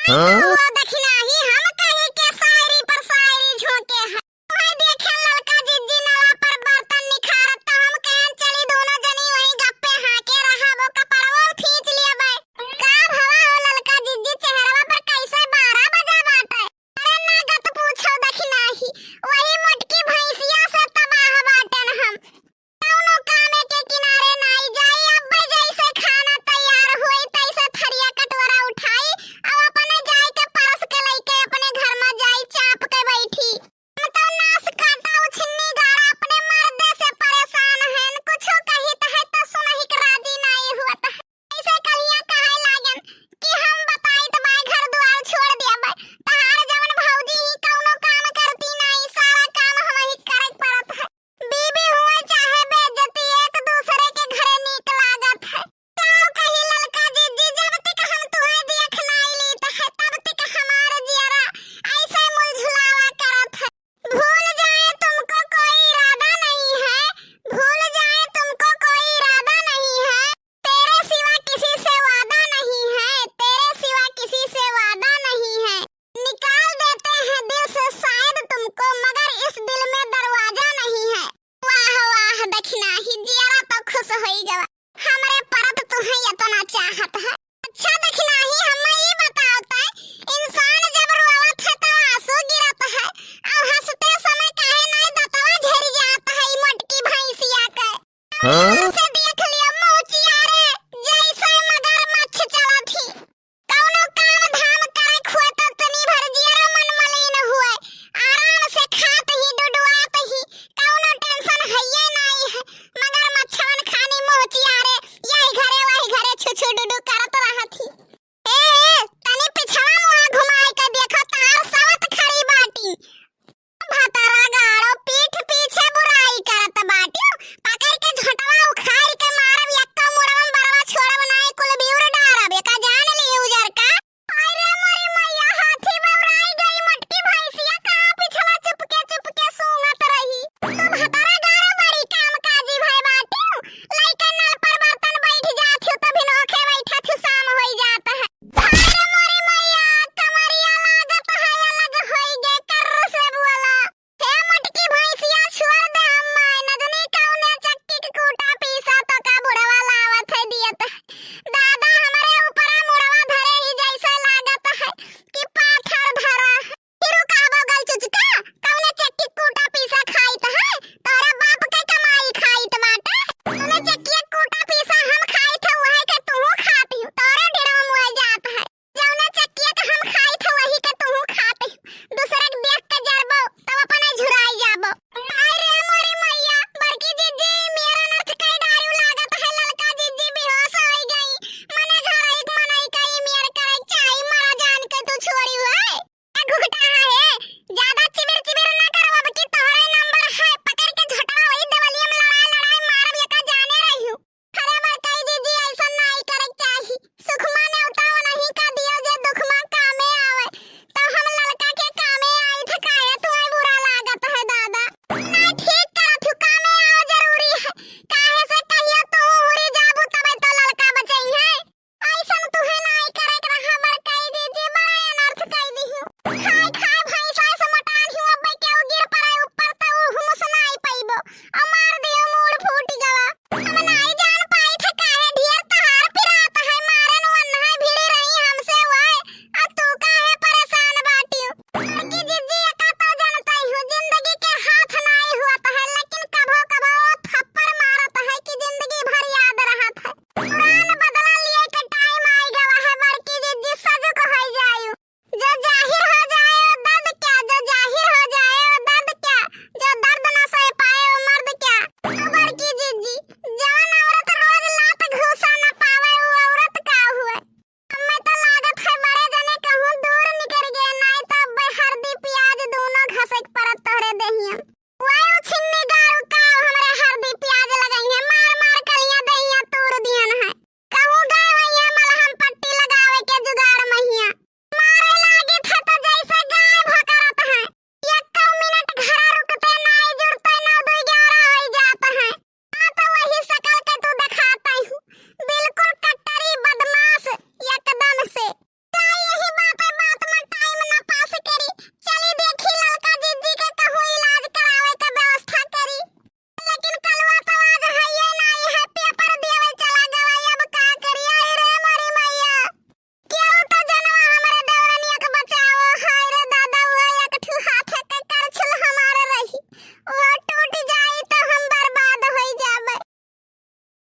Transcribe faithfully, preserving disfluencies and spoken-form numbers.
हाँ? ओ दखिनाही, हम कहीं के शायरी पर शायरी झोंके हैं। वही देखे ललका जिज्जी नला पर बर्तन निखारत, त हम कहेन चली दोनों जनी वही गप्पे हाँके रहबो, कपड़वो खींच लेबे। का भवा हो ललका जिज्जी, चेहरवा पर कैसे बारह बजा बाटे? अरे ना गत पूछो दखिनाही, वही मोटकी भैंसिया से तबाह बाटेन हम। कौनो कामे के किनारे नाई जाई, अब्बे जैसे खाना तैयार होई, तैसे थरिया कटोरा उठाई, अब अपने जाए के परस के लइके अपने घर में जाई, चाप के बैठी। हम तो नास काटा उछन्नी गाड़ा अपने मर्दे से परेशान हन, कुछो कहित है तो सुनही के राजी नाई हुअत है। ऐसे कलिया कहे लागन कि हम बताइत बाय घर दुआर छोड़ देबै, तहार जवन भौजी ही कौनो काम करती नाई, सारा काम हमही करे के पड़त है। बीबी हुए चाहे बेइज्जती, एक दूसरे के घरे नीक लागत है। का कही ललका जिज्जी, जब तक हम तुहे देख नाई लीत है, तब तक हमार जियरा ऐसे मुलझुलावा करत है। भूल जाए तुमको कोई इरादा नहीं है, भूल जाए तुमको कोई इरादा नहीं है, तेरे सिवा किसी से वादा नहीं है, तेरे सिवा किसी से वादा नहीं है। निकाल देते हैं दिल से शायद तुमको, मगर इस दिल में दरवाजा नहीं है। वाह, वाह, दखिनाही, जियरा तो खुश होई गवा। हमरे परत तुहे इतना चाहत है। अच्छा दखिनाही, हम्मे ई बताओ तै, इंसान जब रोवत है तो आंसू गिरत है, और हंसते समय काहे नाई दतवा झरि जात है ई मोटकी भैंसिया के? हाँ? से